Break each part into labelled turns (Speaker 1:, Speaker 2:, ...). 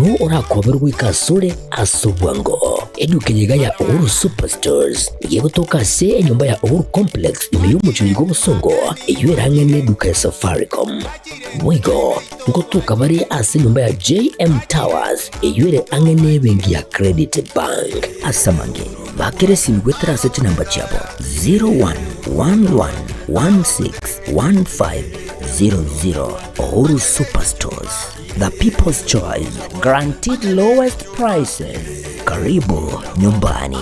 Speaker 1: Oyio orakoberwe goika asore ase obwango. Eduka eye iga ya Uhuru Superstores nigo egotoka ase enyomba ya Uhuru Complex ime y'omochie oyo bw'obosongo, eyio erang'e neduka ya Safaricom. Boigo ngotoka bare ase enyomba ya JM Towers eyio ere ang'e nebenki ya Credit Bank. Ase amange, bakera esimi goetera ase chinamba chiabo 0111161500. Uhuru Superstores, the people's choice, guaranteed lowest prices. Karibu nyumbani.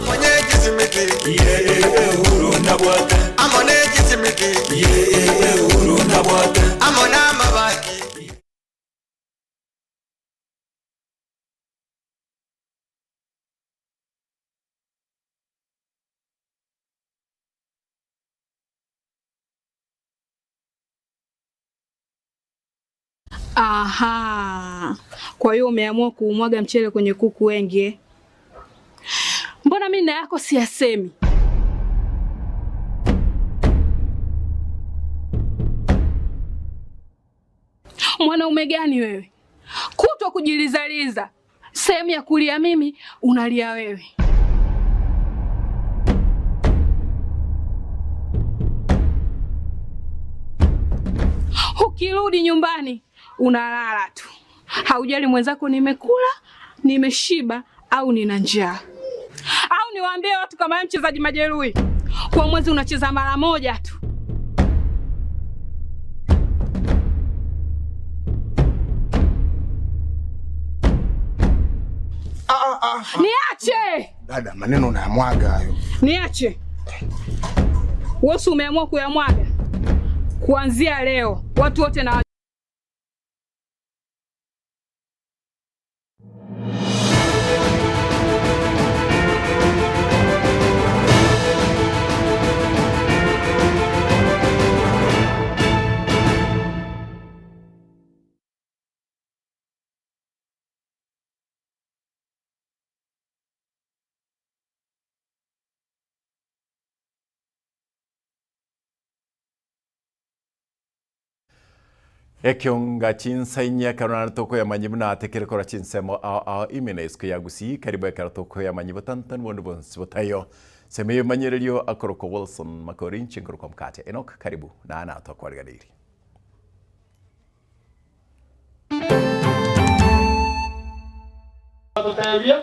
Speaker 2: Aha. Kwa hiyo umeamua kuumwaga mchele kwenye kuku wengi eh? Mbona mimi na yako siyasemi? Mwanaume gani wewe? Kutwa kujilizaliza, sehemu ya kulia mimi unalia wewe. Ukirudi nyumbani unalala tu, haujali mwenzako nimekula, nimeshiba au nina njaa. Au niwaambie watu kama wewe mchezaji majeruhi, kwa mwezi unacheza mara moja tu. Niache,
Speaker 3: Dada, maneno unayamwaga hayo.
Speaker 2: niache. Wewe si umeamua kuyamwaga? Kuanzia leo watu wote na
Speaker 4: Ekionga chinsainya karona toko ya manyibu na atekere kora chinsemo ao ao imene isku ya gusi karibu ekero toko ya manyibu tantan bondu bonsi botayo semeyo manyerelio akoroko Wilson Makorin chingoro kwa mkate Enoch karibu na ana atokwarganiri.
Speaker 5: Tutebia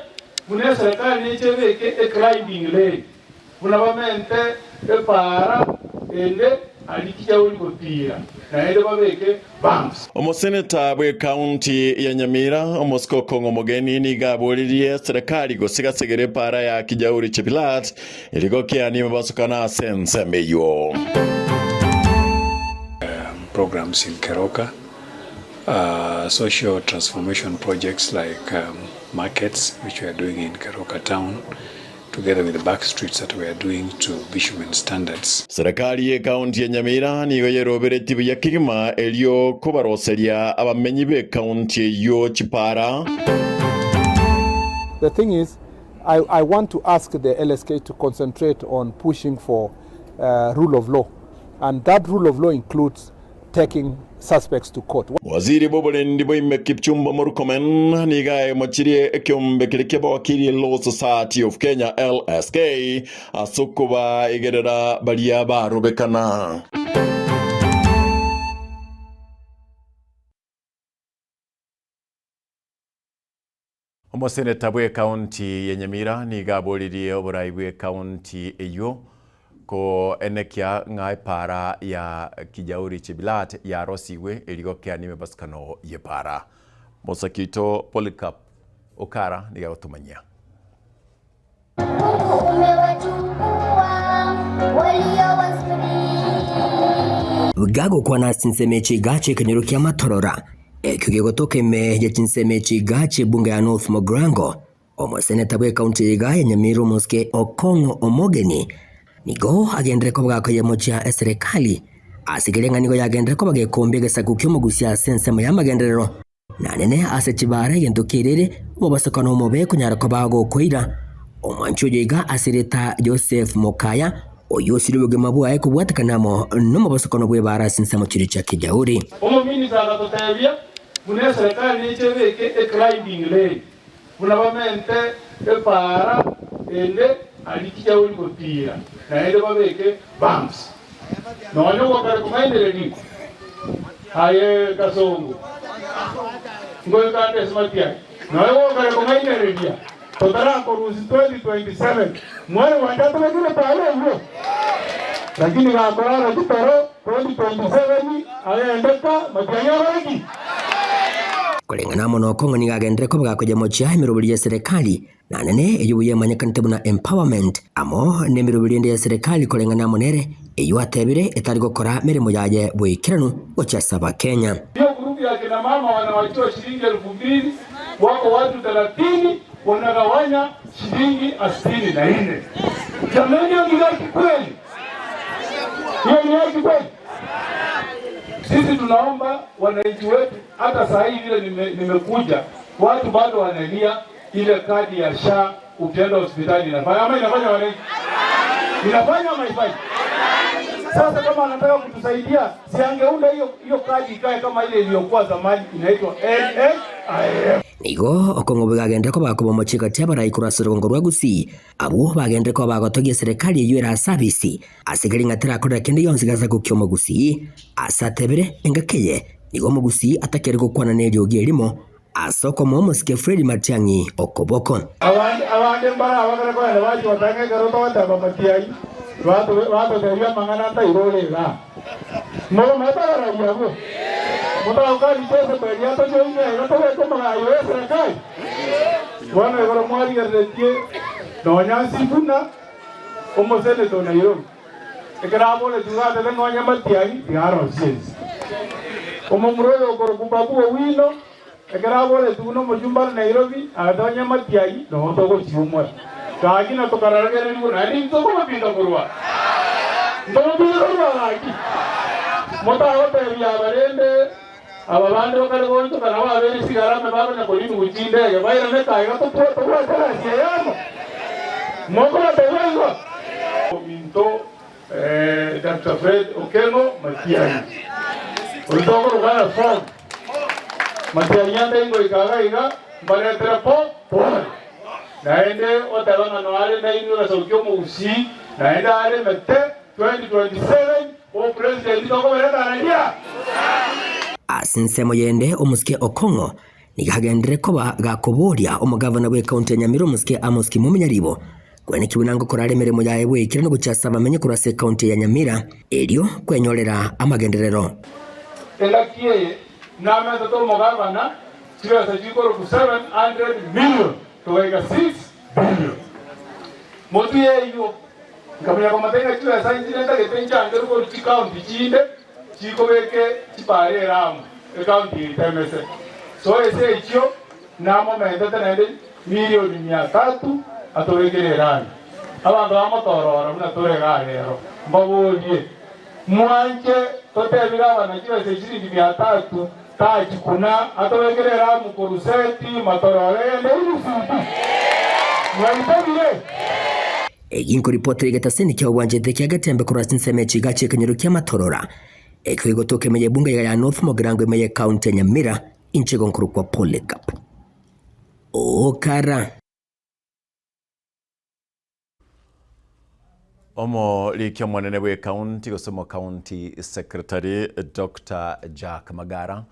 Speaker 5: mune serikali nichebeke e climbing lane buna bamente epara ende alikicha uli gotira naende babeke bumps.
Speaker 4: Omoseneta bwe kaunti ya Nyamira Omosiko Kong'o Mogeni nigaburirie serikali gosigasegere para ya Kijauri Chepilat iligokia mabasukana ase ensemo eywo.
Speaker 6: Programs in Keroka, social transformation projects like markets which we are doing in Keroka town, together with the back streets that we are doing to bitumen standards.
Speaker 4: Serikali ye kaunti ya Nyamira nigo yerobere tibu ya kigima elio kubaroseria abamenyi be kaunti eyo chipara.
Speaker 7: The thing is, I want to ask the LSK to concentrate on pushing for rule of law, and that rule of law includes taking suspects to court.
Speaker 4: Waziri Bobolendi Boime Kipchumba Murkomen nigae mochirie ekiombe kile kia wakili Law Society of Kenya LSK asukuba igerera baria barubekana. Omoseneta bwe kaunti ya Nyamira nigaboririe oborai bwe kaunti eyo ko enekia ng'ae para ya Kijauri Chebilat ya rosiwe eligokea nime baskano ye para. Mosakito Polycarp Okara nigagotumanyia.
Speaker 1: Gago kwa na sinsemechi gache kenyoro kia matorora. Ekyo gegotoka ime ya chinsemechi gache bunge ya North Mogrango. Omoseneta bwe kaunti ya Nyamira Mosque Okong'o Omogeni nigo agendere ko bwakoye mochia eserikali asigere ng'anigo yagendere ko bagekombe gesaku kyomugusia sensemo ya magenderero na nene ase chibara egento kerere omobasokano omobe konyara ko bagokoira omwanchi oyo iga asereta Joseph Mokaya oyo osire obogima bwaye kobwatekanamo nomobasokano bwe bara ase ensemo chiri chia Kijauri.
Speaker 5: Omominista agatotebia Buna eserekari neche ebeke eclimbing lane, buna bamente epaara ende aria chichauri gotiira, naende babeke bumps. Nonya ogokare kong'ainereria, aye Kasongo, ngoika ande ase matiang'i, nonya ogokare kong'ainereria, totarakorusia 2027, mwana bwancha atobekire epaara eyio. Lakini gakorara chitoro 2027 agende ka matiang'i akore ki?
Speaker 1: Koreng'ana amo nokong'u nigo agenderere koba gakoyemochia emeroberi y'eserekari, na nene eyio buya emanyekanete buna empowerment, amo nemeroberi ende y'eserekari koreng'ana amo nere, eyio atebire etari gokora meremo yaye boikeranu gochia ase Abakenya.
Speaker 5: Hiyo group ya kina mama wanawachiwa shilingi elfu mbili, wako watu thelathini wanagawanya shilingi asitini na nne. Jameni, hiyo ni haki kweli? Hiyo ni haki kweli? Sisi tunaomba wananchi wetu, hata saa hii vile nime, nimekuja watu bado wanalia ile kadi ya SHA ukienda hospitali inafanya ama inafanya wananchi inafanya ama haifanyi? Sasa kama anataka kutusaidia, si angeunda hiyo hiyo kadi ikae kama ile iliyokuwa zamani inaitwa NHIF.
Speaker 1: Nigo okong'u bwegagende koba kobomochie gati y'abarai korwa ase orogongo rwa Gusii, abwo bagenderere koba bagotogia eserekari eyio ere ase abisi, ase keri ng'a terakorera kende gionsi gesaku ki'omogusii. Ase atebire, engaki eye nigo omogusii atakeri gokwana neriogi erimo ase okomoa omosike Fred Matiang'i okoboko.
Speaker 5: Abande abande mbare abakare kogenda bachia gotanga ekero togoteba matiai, batotebia amang'ana ntairore igaa. Mokomanyete abarai abwo? Motagokania Jezebeli atochoine iga tobeke omogayo o eserekari? Bono igoro mwarigereretie nonya Sifuna, omoseneta o Nairobi, ekero aboretie iga atete ng'a onye Matiang'i tiga arosie ense. Omomura oyo okorokwa Babu Owino, ekero aboretie buna omojumbe are Nairobi, agateba onye Matiang'i nogo togochiumora. Gaki na tokararagererigwe naende intwe tokobabinga korwa aa. Ntobabinge korwa gaki. Motagotebia aba rende aba bande bakare goonchoka nabo abeire chigarame bakonya korinigwa chindege bairane kaiga tobwate egasi eye amo. Mokobatebia igo? Ominto Doctor Fred Okengo Matiang'i oyio tokorokana form Matiang'i ande ingoika iga iga mbaretere po pole. Naende oteba ng'a noare nainwe egesaku ki'omogusii, naende aremete 2027 obopresident tokobereta raia.
Speaker 1: Ase ensemo yende omosike Okong'o nigo agenderere koba gakoboria omogavana bw'ekaunti ya Nyamira omosike Amos Kimumi Nyaribo kweneki buna ngokora are emeremo yaye bw'eikera gochia ase abamenyi korwa ase ekaunti ya Nyamira erio kwenyorera amagenderero.
Speaker 5: Engaki eye namentete omogavana chibesa chikorokwa 700 million Togaika 6 billion. Motwe y'eyio, nkamanya komata ng'a chibesa inche nentagete nchangerwe korwa chicounty chinde chikobeke chipara ere amo ecounty eye temese. So ase echio namomentete naende milioni mia tatu atobekere erami. Abanto bamotorora buna tore igaa rero, mbaborie, Mwanche totebire abana chibesa eshiringi mia tatu tachikuna atobekere eramu korwa Seti matororo egende Irusutu? Mwaitabire?
Speaker 1: Egi nkoripotera egetaseni kia obwanchete kia Getembe korwa ase ensemo ya chigachi ekenyoro kia Matorora, ekio gegotoka ime y'ebunge iga ya North Mogirango ime y'ecounty ya Nyamira, inche igo nkorokwa Polycarp Okara.
Speaker 4: Omoriki omonene bw'ecounty gose omocounty secretary Doctor Jack Magara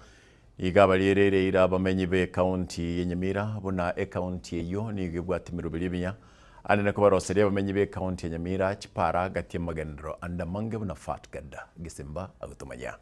Speaker 4: iga abariereire abamenyi b'ecounty ya Nyamira buna ecounty eyio nigo ebwate emeroberi emiya anene kobaroseria abamenyi b'ecounty ya Nyamira chipara gati y'amagenderero ande amange buna Fatgad Gisimba agotomanyia.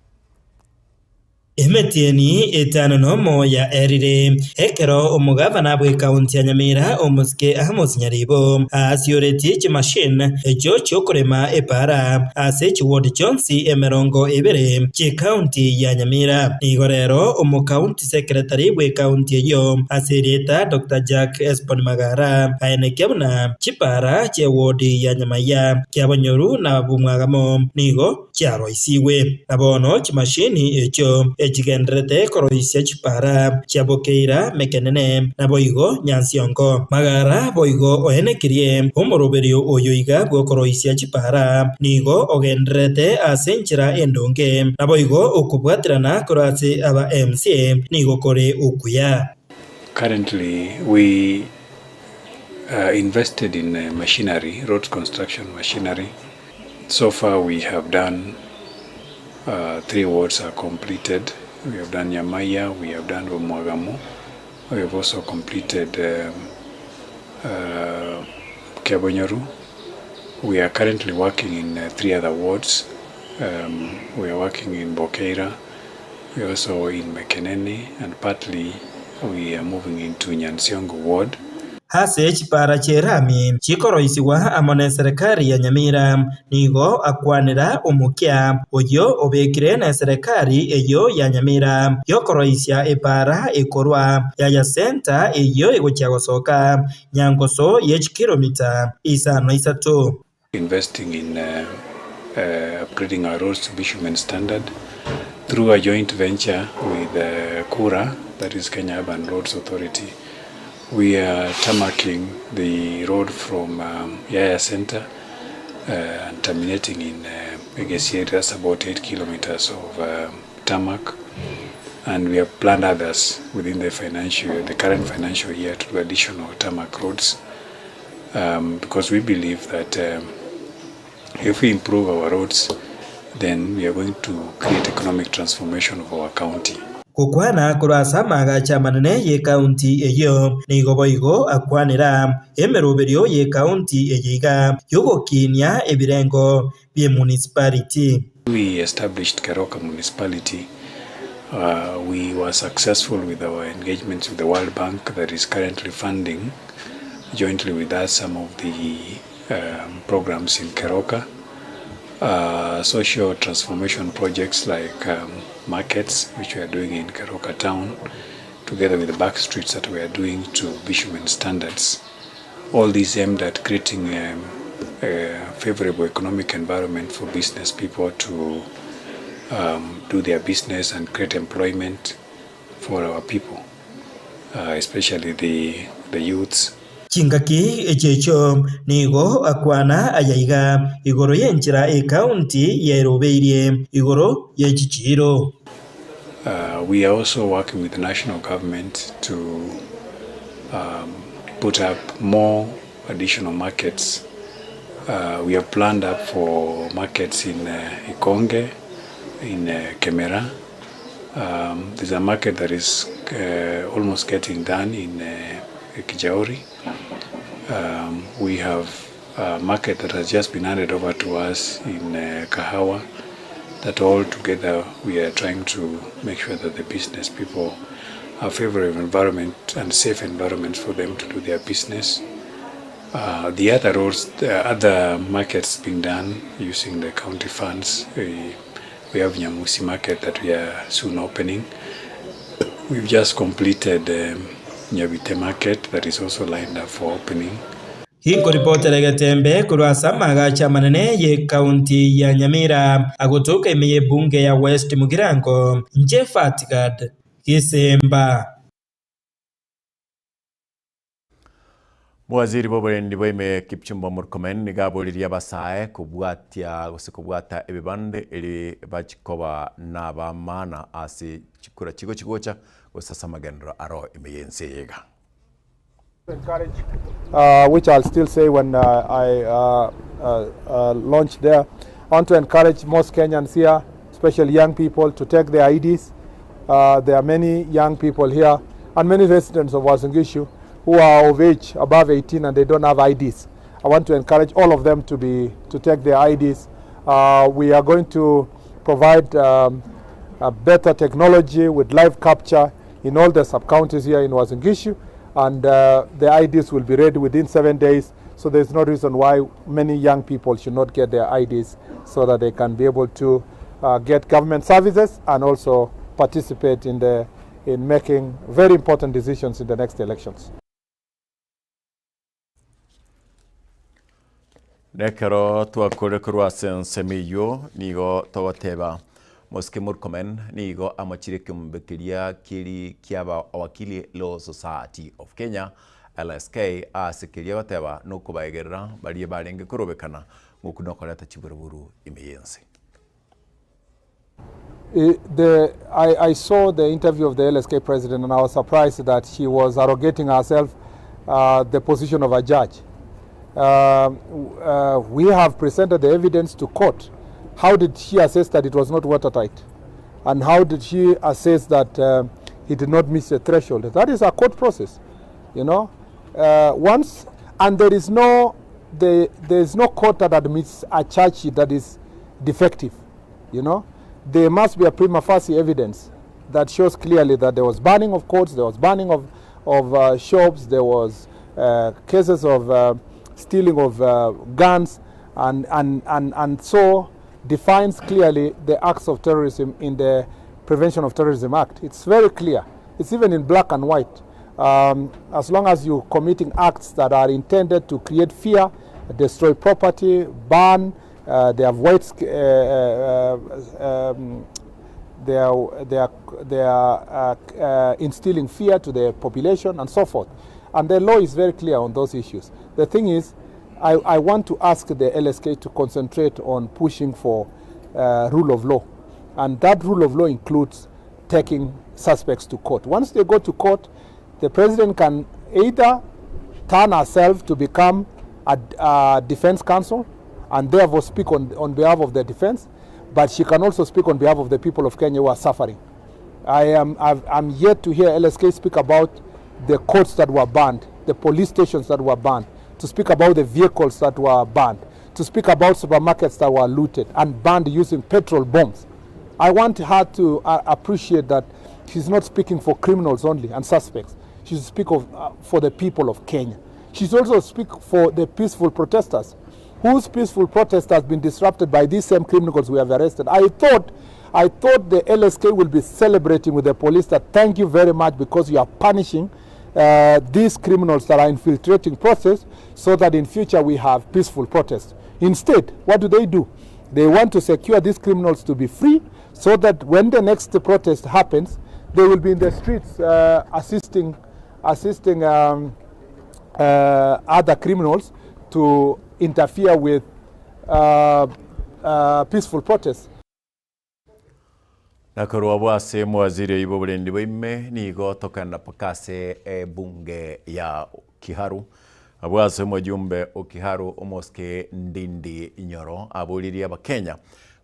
Speaker 8: Emetienyi etano nomo yaerire, ekero omogavana bw'ekaunti ya Nyamira, omosike Amos Nyaribo, aasioretie chimachine echio chiokorema epaara ase chiward chionsi emerongo ebere chi'ekaunti ya Nyamira. Nigo rero omokaunti secretary bw'ekaunti eyio ase erieta Doctor Jack Esbon Magara aenekia buna chipaara chi'eward ya Nyamaiya, Kiabonyoru na Bumwagamo nigo chiaroisigwe, na bono chimashini echio echigendererete koroisia chipara chia Bokeira Mekenene naboigo Nyansiongo. Magara boigo oenekirie omoroberio oyo iga bw'okoroisia chipara nigo ogendererete ase enchera endonge, naboigo okobwaterana korwa ase aba MCA nigo kore okuya.
Speaker 6: Currently we invested in machinery, road construction machinery. So far we have done 3 wards are completed, we have done Nyamaiya, we have done Bomwagamu, we have also completed Kiabonyoru. We are currently working in 3 other wards, we are working in Bokeira, we are also in Mekenene and partly we are moving into Nyansiongo ward.
Speaker 8: Ase chipara chi'erami chikoroisigwa amo neserekari ya Nyamira, nigo akwanera omokia oyio obekire neserekari eyio ya Nyamira y'okoroisia epara ekorwa Yaya Centre eyio egochia gosoka Nyangoso ye chikiromita isano isato.
Speaker 6: Investing in upgrading our roads to bitumen standard through a joint venture with KURA, that is Kenya Urban Roads Authority. We are tarmacking the road from Yaya Centre and terminating in Egesieri, that's about 8 kilometers of tarmac, and we have planned others within the financial, the current financial year to do additional tarmac roads. Because we believe that if we improve our roads then we are going to create economic transformation of our county.
Speaker 8: Gokwana korwa ase amaagacho amanene y'ekaunti eyio nigo boigo akwanera emeroberio y'ekaunti eye iga y'ogokinia ebirengo bi'emunicipality.
Speaker 6: We established Keroka Municipality, we were successful with our engagements with the World Bank that is currently funding jointly with us some of the programs in Keroka, social transformation projects like markets which we are doing in Keroka town together with the back streets that we are doing to bitumen standards. All these aimed at creating a favorable economic environment for business people to do their business and create employment for our people, especially the, the youths.
Speaker 8: Chingaki echi echio nigo akwana ayaiga igoro y'enchera ekaunti yerobeirie igoro ye chichiiro.
Speaker 6: We are also working with the national government to put up more additional markets. We have planned up for markets in Ikonge, in Kemera. There's a market that is almost getting done in Kijauri. We have a market that has just been handed over to us in Kahawa, that all together we are trying to make sure that the business people have favorable environment and safe environments for them to do their business. The other roads, the other markets being done using the county funds. We have Nyamusi market that we are soon opening. We've just completed Nyabite market that is also lined up for opening.
Speaker 8: Inkoripotera egetembe korwa ase amaagacho amanene y'Ekaunti ya Nyamira agotoka ime y'ebunge ya West Mugirango, inche Fatgad Gisemba.
Speaker 4: Mowaziri bw'oborendi bwa ime Kipchumba Murkomen nigo aboririe abasae kobwatia gose kobwata ebibande eri bachikoba nabamana ase chikura chigochi gocha gose ase amagenderero aro ime y'ense eye iga.
Speaker 7: Encourage, which I'll still say when I launch there. I want to encourage most Kenyans here, especially young people, to take their IDs. There are many young people here and many residents of Uasin Gishu who are of age above 18 and they don't have IDs. I want to encourage all of them to be to take their IDs. We are going to provide a better technology with live capture in all the sub-counties here in Uasin Gishu, and the IDs will be ready within 7 days. So there's no reason why many young people should not get their IDs so that they can be able to get government services and also participate in the in making very important decisions in the next elections.
Speaker 4: Nekero twakure korwa ase ensemo eyio, nigo togoteba Mosike Murkomen nigo amochire ekeombe keria keri kiaba Owakili Law Society of Kenya, LSK, ase keria goteba nokobaegerera baria barenge korobekana ng'oku nokoreta chiburuburu ime y'ense.
Speaker 7: The, I, I saw the interview of the LSK president and I was surprised that she was arrogating herself uh, the position of a judge. Uh, we have presented the evidence to court. How did she assess that it was not watertight? And how did she assess that he did not meet the threshold? That is a court process, you know. Once, and there is no, the, there is no court that admits a charge sheet that is defective, you know. There must be a prima facie evidence that shows clearly that there was burning of courts, there was burning of shops, there was cases of stealing of guns, and so defines clearly the acts of terrorism in the Prevention of Terrorism Act. It's very clear. It's even in black and white. As long as you're committing acts that are intended to create fear, destroy property, burn, they have white, they are instilling fear to the population and so forth. And the law is very clear on those issues. The thing is, I want to ask the LSK to concentrate on pushing for rule of law. And that rule of law includes taking suspects to court. Once they go to court, the president can either turn herself to become a defense counsel and therefore speak on behalf of the defense, but she can also speak on behalf of the people of Kenya who are suffering. I'm yet to hear LSK speak about the courts that were burned, the police stations that were burned, to speak about the vehicles that were burned, to speak about supermarkets that were looted and burned using petrol bombs. I want her to appreciate that she's not speaking for criminals only and suspects. She should speak for the people of Kenya. She should also speak for the peaceful protesters, whose peaceful protest has been disrupted by these same criminals we have arrested. I thought the LSK will be celebrating with the police that thank you very much because you are punishing these criminals that are infiltrating protests so that in future we have peaceful protests. Instead, what do they do? They want to secure these criminals to be free so that when the next protest happens, they will be in the streets assisting other criminals to interfere with peaceful protests.
Speaker 4: Nakorwa bwase mwaziri ibo burendi bwaime nigo tokana pakase ebunge ya Kiharu. Abwase mujumbe o Kiharu omoske Ndindi Nyoro aburirie abakenya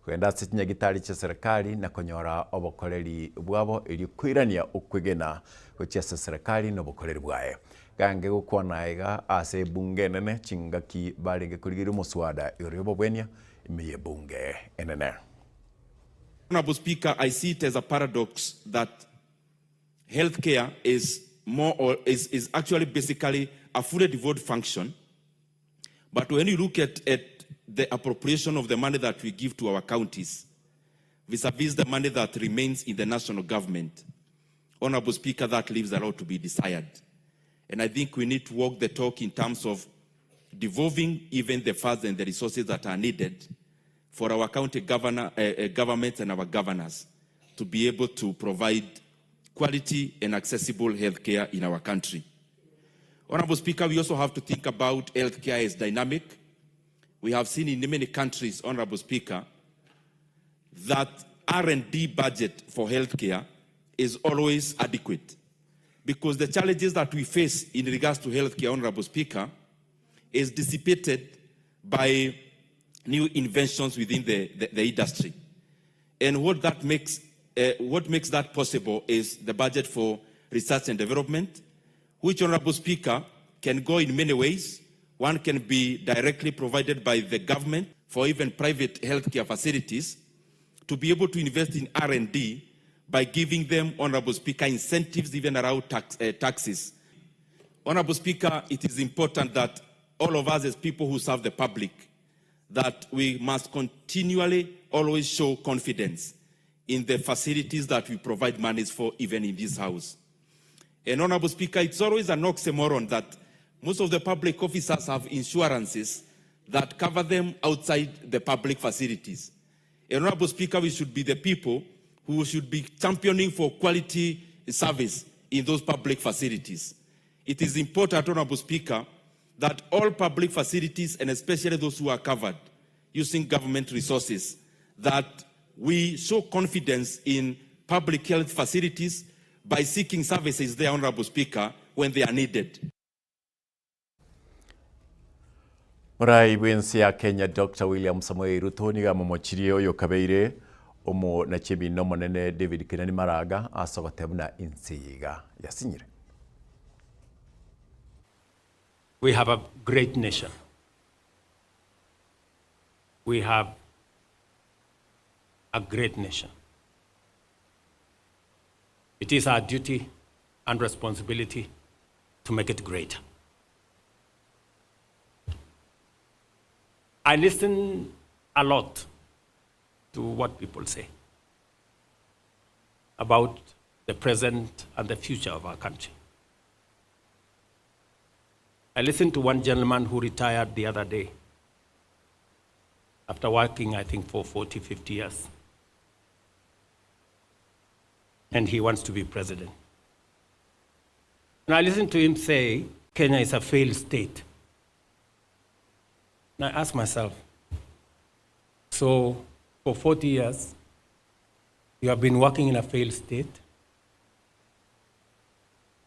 Speaker 4: kwenda ase chinyagitari chia serikali na konyora obokoreri bwabo eri kwirania okwegena gochia ase serikali na obokoreri bwaye. Gange gokwana iga ase ebunge enene chingaki barenge korigeria omoswada ore obobwenia ime ya ebunge enene.
Speaker 9: Honorable Speaker, I see it as a paradox that healthcare is more or is, is actually basically a fully devolved function. But when you look at the appropriation of the money that we give to our counties, vis-a-vis the money that remains in the national government, Honorable Speaker, that leaves a lot to be desired. And I think we need to walk the talk in terms of devolving even the funds and the resources that are needed for our county governments and our governors to be able to provide quality and accessible healthcare in our country. Honorable Speaker, we also have to think about healthcare as dynamic. We have seen in many countries, Honorable Speaker, that R&D budget for healthcare is always adequate, because the challenges that we face in regards to healthcare, Honorable Speaker, is dissipated by new inventions within the industry. And what makes that possible is the budget for research and development, which, Honorable Speaker, can go in many ways. One can be directly provided by the government for even private healthcare facilities to be able to invest in R&D by giving them, Honorable Speaker, incentives even around taxes. Honorable Speaker, it is important that all of us as people who serve the public, that we must continually always show confidence in the facilities that we provide monies for, even in this house. And Honorable Speaker, it's always an oxymoron that most of the public officers have insurances that cover them outside the public facilities. And Honorable Speaker, we should be the people who should be championing for quality service in those public facilities. It is important, Honorable Speaker, that all public facilities, and especially those who are covered using government resources, that we show confidence in public health facilities by seeking services there, Honorable Speaker, when they are needed.
Speaker 4: Morai bw'ense ya Kenya Doctor William Samoei Ruto nigo amomochirie oyokabeire omonachebina omonene David Kenani Maraga ase ogoteba buna ense eye iga yasinyire.
Speaker 10: We have a great nation. We have a great nation. It is our duty and responsibility to make it greater. I listen a lot to what people say about the present and the future of our country. I listened to one gentleman who retired the other day after working, I think, for 40, 50 years. And he wants to be president. And I listened to him say, Kenya is a failed state. And I ask myself, so for 40 years, you have been working in a failed state?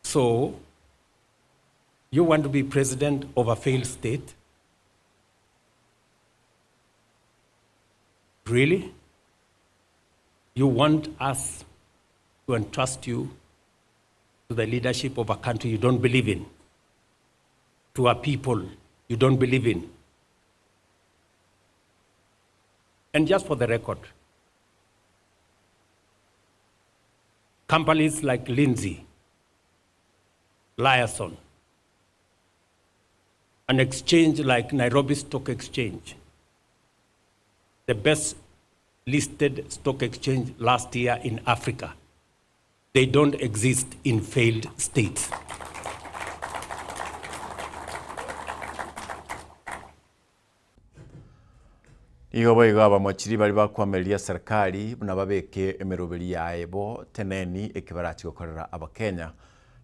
Speaker 10: So you want to be president of a failed state? Really? You want us to entrust you to the leadership of a country you don't believe in, to a people you don't believe in? And just for the record, companies like Lindsay, Liaison, an exchange like Nairobi Stock Exchange, the best listed stock exchange last year in Africa, they don't exist in failed states.
Speaker 4: Nigo boigo abamochiri baria bakoamereria serikali buna babeke emeroberi yaye bo teneni eke barachi gokorera abakenya.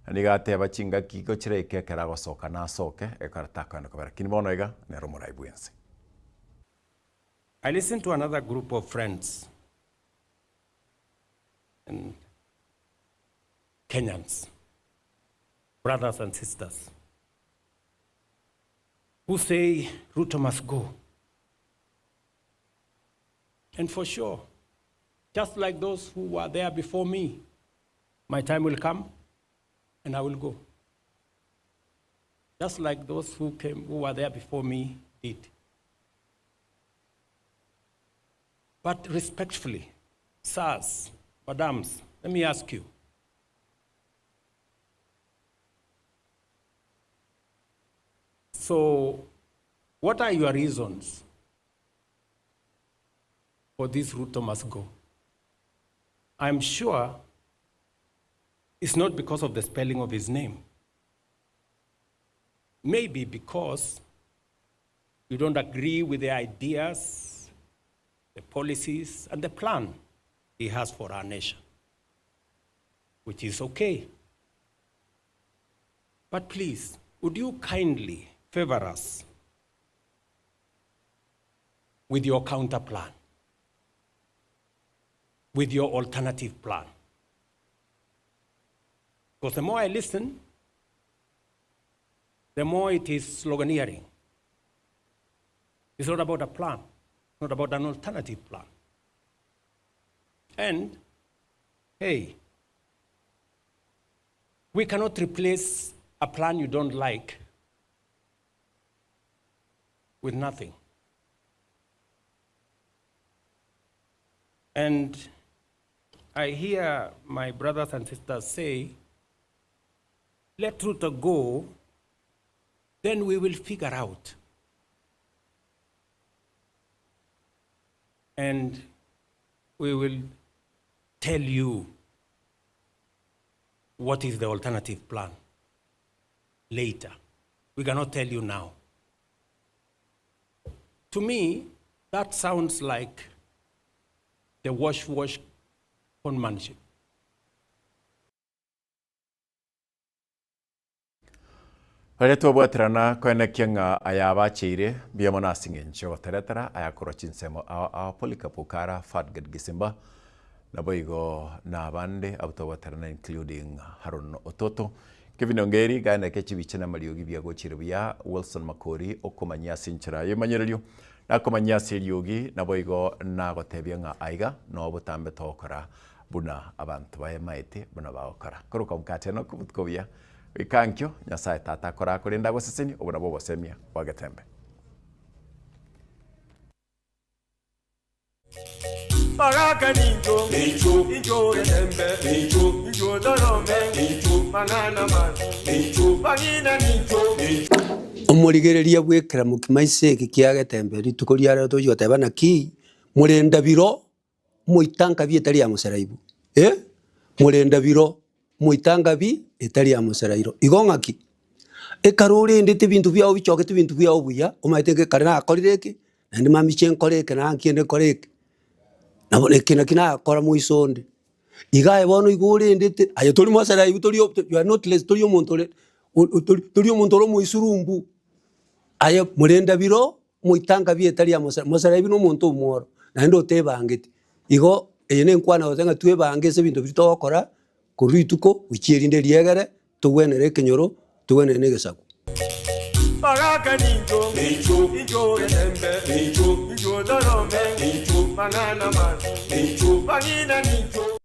Speaker 4: Na nigo ateba chingaki gochira eke ekero agosoka nasoke ekero takoenda kobera. Lakini bono iga nere omorai bwense.
Speaker 10: I listened to another group of friends and Kenyans, brothers and sisters, who say Ruto must go. And for sure, just like those who were there before me, my time will come and I will go. Just like those who came, who were there before me did. But respectfully, sirs, madams, let me ask you. So, what are your reasons for this Ruto must go? I'm sure it's not because of the spelling of his name. Maybe because you don't agree with the ideas, the policies, and the plan he has for our nation, which is okay. But please, would you kindly favor us with your counter plan, with your alternative plan? Because the more I listen, the more it is sloganeering. It's not about a plan, it's not about an alternative plan. And, hey, we cannot replace a plan you don't like with nothing. And I hear my brothers and sisters say, let Ruto go, then we will figure out. And we will tell you what is the alternative plan later. We cannot tell you now. To me, that sounds like the wash wash conmanship.
Speaker 4: Baria twabwaterana koenekia ng'a aya abacheire mbuya mono ase eng'encho y'ogoteretera aya korwa chinsemo ao ao Polycarp Okara, Fadgad Gisimba, naboigo na abande abwo twabwaterana including Haron Ototo. Kevin Ongeri, gaeneke chibicha na amariogi biagochire buya, Wilson Makori okomanyia ase enchera y'emanyererio, nakomanyia ase eriogi, naboigo nagotebia ng'a aiga noo botambe togokora buna abanto baemaete buna bagokora. Korwa omokate enock obotuko obuya, goika ankio, Nyasae Tata akorakorende agosesenie, obwo nabwo obosemia bwa Getembe.
Speaker 11: Baraka nincho, incho getembe, incho torome, mang'ana mabi, bang'ina nincho.
Speaker 12: Omorigereria bw'ekeramo kimaiso eke kia Getembe rituko ria rero tochia goteba naki, morenda biro moitanka bi etari ya moseraibu, eh, morenda biro moitanka bi etari ya moserairo. Igo ng'aki? Ekero orendete ebinto biago bichogete ebinto biago buya, omanyete ng'a ekare nakorire eke, naende mamiche nkore eke na nkiende nkore eke, nabo eke naki nagokora moiso onde. Iga aye bono igo orendete, aye tori moseraibu tori you are not less tori omonto ore tori omonto ore omoisurumbu, aye morenda biro Moitanka bi'etari ria Mosera. Mosera ebi nomonto omworo, naende otebangeti. Igo eye nenkwana gose ng'a twebange ase ebinto biria togokora korwa rituko gochia erinde riegere, togwenere ekenyoro, togwenere na egesaku.
Speaker 11: Baraka nincho, incho getembe, incho torome, mang'ana mabi, bang'ina nincho.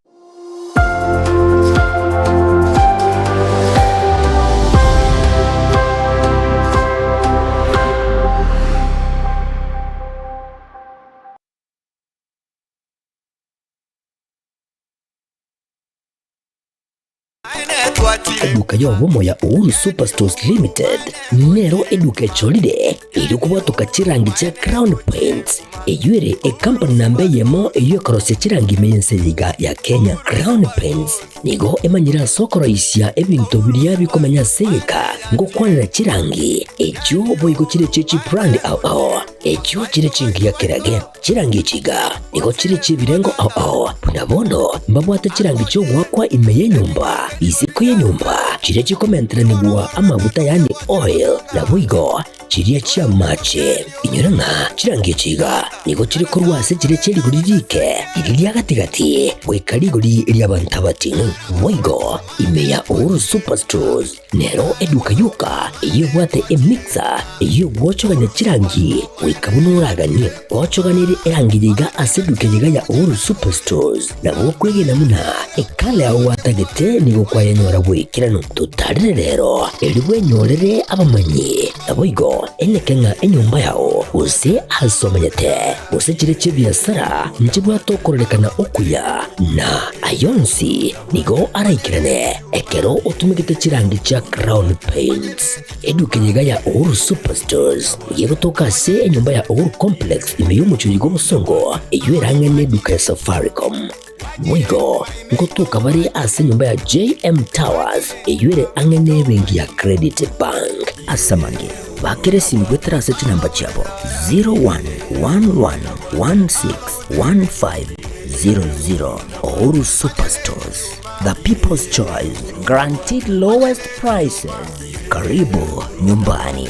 Speaker 1: Eduka y'obomo ya Uhuru Superstores Limited nero eduka echorire erio kobwatoka chirangi chia Crown Paints eyio ere ekampani namba eyemo eyio ekorosia chirangi ime y'ense eye iga ya Kenya. Crown Paints nigo emanyire ase okoroisia ebinto biria bikomenya ase egeka ngokwanera chirangi echio boigo chire chie chibrand ao ao echio chire chingiya kerage. Chirangi echi iga nigo chire chi'ebirengo ao ao, buna bono mbabwate chirangi chi'ogoakwa ime y'enyomba, isiko y'enyomba, chiria chikomenteranigwa amaguta yaani oil, naboigo chiria chi'amache. Inyora ng'a chirangi echi iga nigo chire korwa ase chiria chie rigori riike, riria ria gati-gati, goika rigori ri'abanto abating'u. Boigo ime ya Uhuru Superstores Nero eduka yoka eyio ebwate emixer eyio egwochogania chirangi goika buna oraganie. Gwochoganirie erangi yaiga ase eduka eyeiga ya Uhuru Superstores nabo okwegena buna ekala yao gwatagete nigo kwayenyora bw'ekeranu. Totarire rero erio bwenyorere abamanyi naboigo eneke ng'a enyomba yao gose ase omenyete gose chire chi'ebiasara nchibwate okororekana okuya na ayonsi Nigo araikerane ekero otumegete chirangi chia Crown Paints. Eduka eye iga ya Uhuru Superstores nigo egotoka ase enyomba ya Uhuru Complex ime y'omochie oyo bw'obosongo eyio ere ang'e n'eduka ya Safaricom. Boigo ngotoka bare ase enyomba ya JM Towers eyio ere ang'e n'ebenki ya Credit Bank. Ase amange, bakera esimi goetera ase chinamba chiabo 0111161500. Uhuru Superstores, the people's choice, guaranteed lowest prices. Karibu nyumbani.